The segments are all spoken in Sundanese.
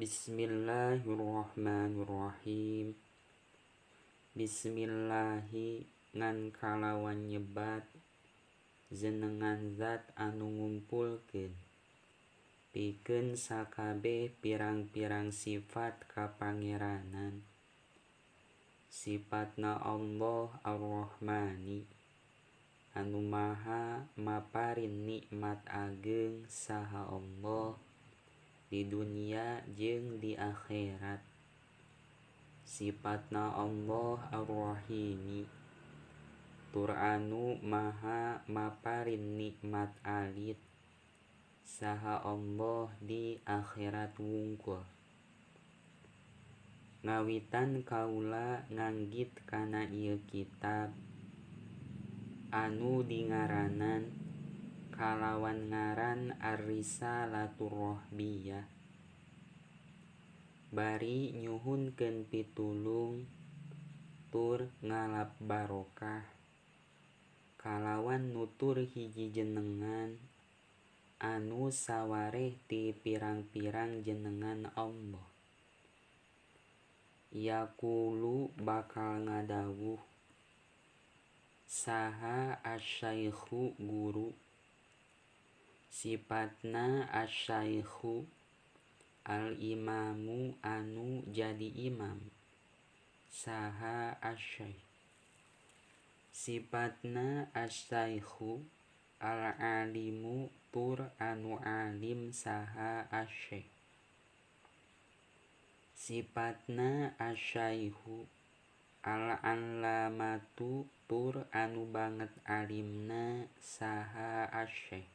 Bismillahirrahmanirrahim. Bismillahi ngan kalawan nyebat jenengan zat anu ngumpulkeun pikeun sakabeh pirang-pirang sifat kapangeranan. Sifatna Allah Ar-Rahmani anu maha maparin nikmat ageng saha Allah di dunia jeung di akhirat. Sifatna Allah Ar-Rahimi tur anu maha maparin nikmat alit saha Allah di akhirat wungkul. Ngawitan kaula nganggit kana ieu kitab anu dingaranan kalawan ngaran Ar-Risalatur Rahbiyah, bari nyuhunkeun pitulung tur ngalap barokah kalawan nutur hiji jenengan anu sawareh ti pirang-pirang jenengan Allah. Yaqulu bakal ngadawuh saha asyaikhu guru. Sifatna asyaikhu al-imamu anu jadi imam saha asyaikh. Sifatna asyaikhu al-alimu tur anu alim saha asyaikh. Sifatna asyaikhu al-allamatu tur anu banget alimna saha asyaikh.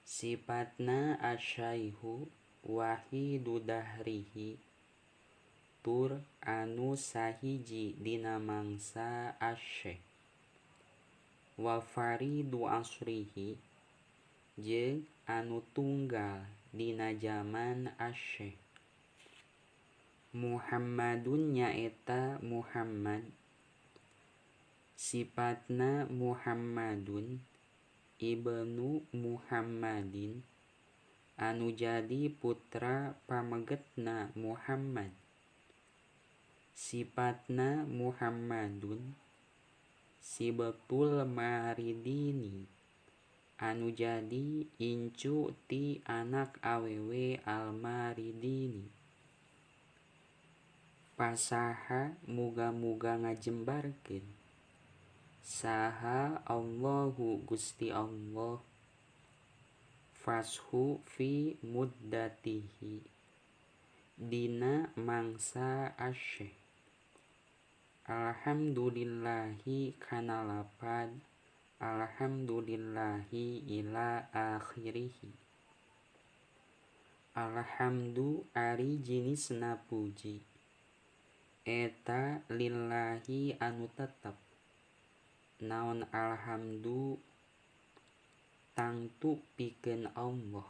Sifatna asyaikhu wahidu dahrihi tur anu sahiji dina mangsa asyaikh. Wa faridu asrihi jeung anu tunggal dina jaman asyaikh. Muhammadun nyaeta Muhammad. Sifatna Muhammadun ibnu Muhammadin anu jadi putra pamegetna Muhammad. Sifatna Muhammadun sibetul maridini anu jadi incu ti anak awewe almaridini. Pasaha muga-muga ngajembarkeun saha Allahu Gusti Allah fashu fi muddatihi dina mangsa asyih. Alhamdulillahi kana lapad alhamdulillahi ila akhirihi. Alhamdu ari jinisna puji eta lillahi anu tetep naon alhamdu tangtu pikeun Allah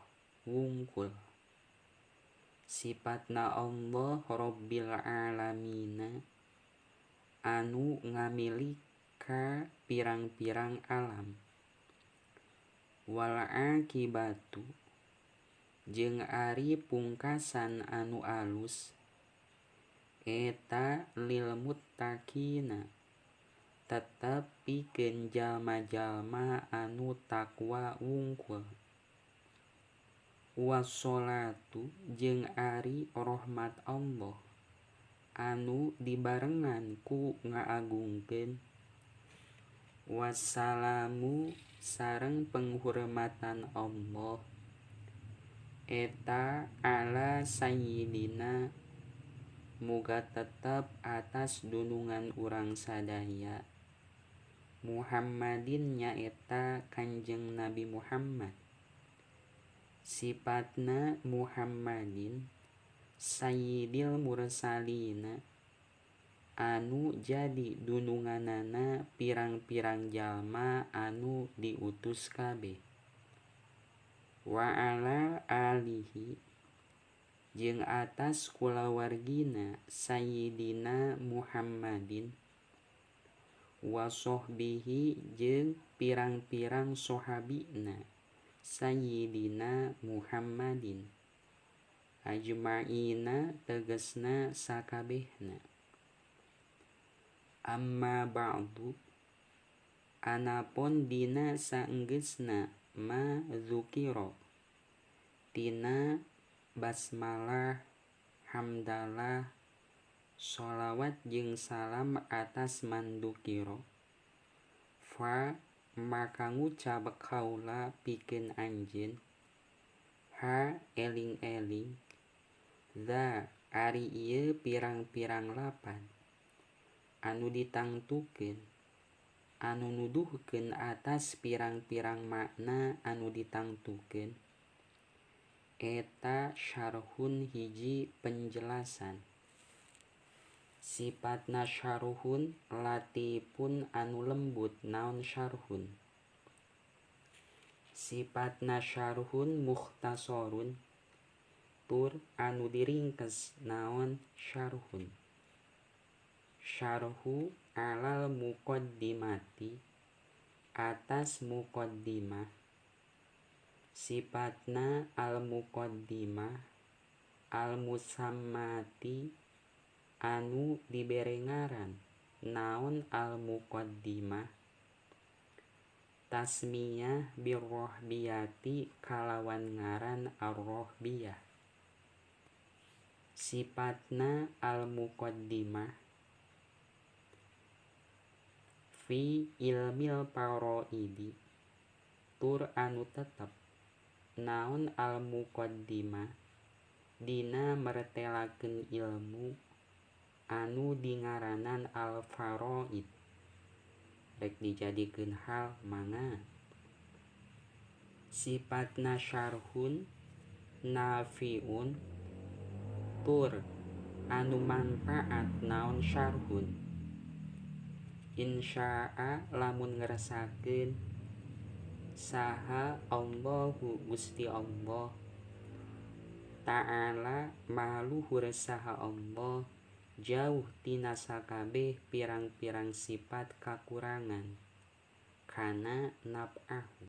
wungkul. Sifatna Allah Rabbil alamina anu ngamilik ka pirang-pirang alam. Wal akibatu jeung ari pungkasan anu alus eta lil muttaqina tetep pikeun jalma-jalma anu takwa wungkul. Wassalatu jeung ari rahmat Allah anu dibarengan ku ngaagungkeun. Wassalamu sareng penghormatan Allah eta ala sayyidina muga tetep atas dunungan urang sadaya Muhammadin nyaeta Kanjeng Nabi Muhammad. Sifatna Muhammadin sayyidil mursalina anu jadi dununganana pirang-pirang jalma anu diutus kabeh. Wa ala alihi jeung atas kulawargina sayyidina Muhammadin wa sohbihi jeung pirang-pirang sohabina sayyidina Muhammadin. Ajma'ina tegesna sakabehna. Amma ba'du anapun dina saenggeusna ma dzukira tina basmalah hamdalah sholawat jeung salam atas mandukira fa maka ngucap kaula pikeun anjeun ha eling-eling za ari ieu pirang-pirang lapan anu ditangtukeun anu nuduhkeun atas pirang-pirang makna anu ditangtukeun eta syarhun hiji penjelasan. Sifatna syarhun latifun anu lembut naon syarhun. Sifatna syarhun mukhtasarun tur anu diringkes naon syarhun. Syarhu alal muqaddimati atas muqaddimah. Sifatna al muqaddimah al musammati anu dibere ngaran naon al muqaddimah tasmiyah birrohbiyati kalawan ngaran ar-rohbiyah. Sifatna al muqaddimah fi ilmil faraidi tur anu tetep naon al muqaddimah dina mertelakeun ilmu anu dingaranan al faraid rek dijadikeun hal mangga. Sifatna syarhun nafiun tur anu manfaat naon syarhun. Insya'a lamun ngeresakeun saha Allahu Gusti Allah Ta'ala maluhur saha Allah jauh tina sakabeh pirang-pirang sifat kakurangan kana naf'ahu.